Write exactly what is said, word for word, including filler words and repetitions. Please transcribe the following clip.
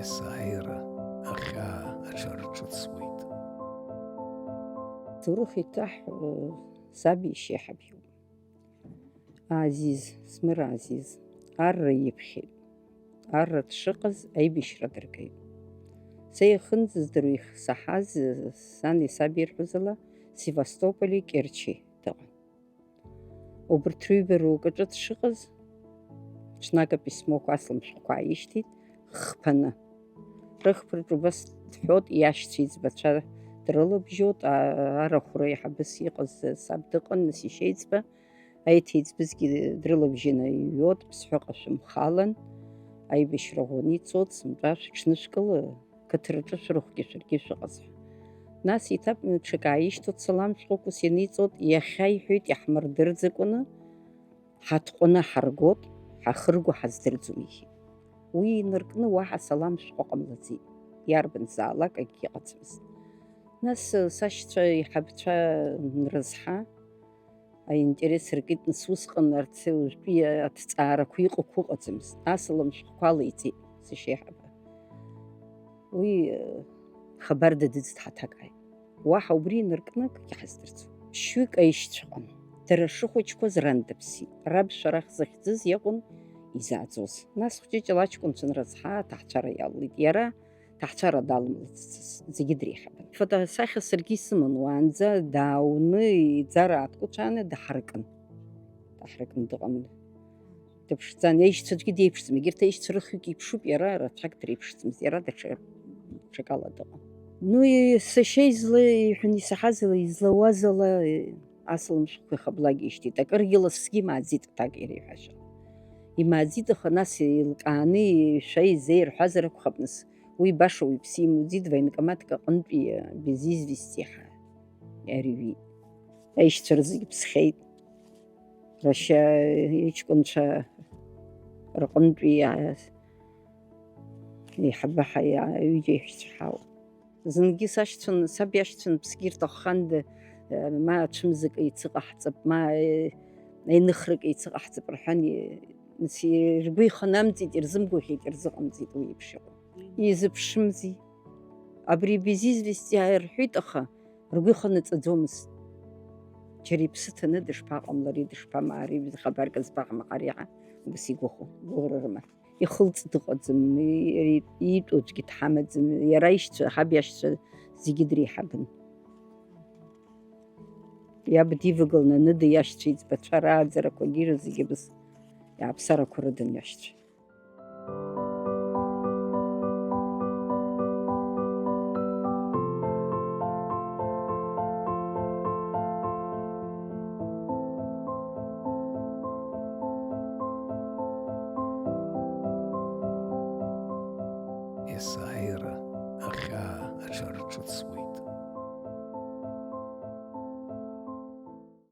Есааира ахьаа аҽарҿыцуеит. Зурых иҭаҳәо саб ишьеиҳаб иоуп. Азиз, Смыр Азиз, арра иԥхьеит. Арра дшыҟаз аибашьра дыргеит. Са иахынӡаздыруа ихсаҳаз, сани саби ирҳәоз ала, Севастополи Керчи дыҟан. Убырҭ рыҩба рукаҿы дшыҟаз, ҽнак аписмоқәа аслымшәҟәқәа ааишьҭит, хԥаны. Рыхԥраҿ убас дҳәот, иашьцәа еиҵбацәа дрылабжьот, а-, арахәра еиҳабыс иҟаз саб дыҟан, нас ишьеиҵба, аиҭеиҵбызгьы дрылабжьаны иҩот, ԥсҳәаҟа шәымхалан, аибашьра ӷәӷәаны ицот, сынтәа шәыҽнышәкыла, қыҭраҿы шәырахәгьы шәаргьы шәыҟаз ҳәа. Нас еиҭа ҽак ааишьҭот салам шәҟәык ус ианиҵот, иахьа иҳәеит иаҳмырдырӡакәаны, ҳатҟәаны ҳаргот, ҳахырго ҳаздырӡом иҳәеит. Уи инаркны уаҳа салам шәҟәы ҟамлаӡеит, иарбанзаалак акгьы ыҟаӡамызт. Нас сашьцәа еиҳабцәа нрызҳа, аинтерес ркит, нас усҟан арҭ уажәтәи аҭҵаарақәа иҟақәоу ыҟаӡамызт. Асалам шәҟәқәа алеиҵеит сашьеиҳаба. Уи, э, хабарда дыӡт ҳаҭак ааит. Уаҳа убри инаркны акгьы ҳаздырӡом. Ԥшьҩык аишьцәа ыҟан. Дара шыхәыҷқәаз ран дыԥсит. Раб шәарах зыхьӡыз иакәын изааӡоз. Нас хәҷыҷла аҷкәынцәа нрызҳа, аҭаҳцәара иалалеит. Иара аҭаҳцәара далымлацызт, зегьы дреиҳабын. Фотосахьа саргьы исыман, уаанӡа даауны, иӡара ааҭкәыцәааны даҳаракын. Даҳаракны дыҟан. Дыԥшӡан, иашьцәа аӡәгьы деиԥшӡам, егьырҭ аишьцәа рыхҩык иԥшуп, иара рацәак дреиԥшӡамызт, иара даҽа, ҽакала дыҟан. Ну, и-, сашьа изла-, иҳәан исаҳаз ала, излауаз ала, и-, асалам шәҟәқәа ихаблак ишьҭит. Акыргьы ласгьы имааӡеит, аҭак иреиҳәаша. Имааӡеит, аха нас еилкааны ишәа изеирҳәазар акәхап, нас уи баша уаҩԥсы имуӡеит, военкоматк аҟынтәи, а, без известия ҳәа иариҩит. Аишьцәа рзегь ԥсхьеит. Рашьа иҷкәынцәа рҟынтәи иа-, еиҳабы ҳа-, иа-, ҩыџьа иҳәшьцәа ҳауп. Зынгьы сашьцәан, саб иашьцәан ԥсгьы ирҭахханда, э, ма ацәымзак еицыҟаҳҵап, ма, э, еныхрак еицыҟаҳҵап рҳәан, и-, нас и-, ргәы иханамҵеит, ирзымгәаӷьит, ирзыҟамҵеит уи еиԥш иҟоу. Изыԥшымзи. Абри без известия рҳәеит, аха ргәы иханаҵаӡомызт. Џьара иԥсы ҭаны дышԥаҟамлари, дышԥамаари, хабарк збаҟам ари ҳәа убас игәахәон, гәыӷра рыман. Ихылҵ дыҟаӡам, и-, иара иитәу аӡәгьы дҳамаӡам, иара ишьцәа, ҳаб иашьцәа зегьы дреиҳабын. Иаб дивагыланы аныда иашьцәа иӡбацәа рааӡарақәагьы зегьы абас иааԥсарақәа рыдан иашьцәа. Есааира ахьаа аҽарҿыцуеит.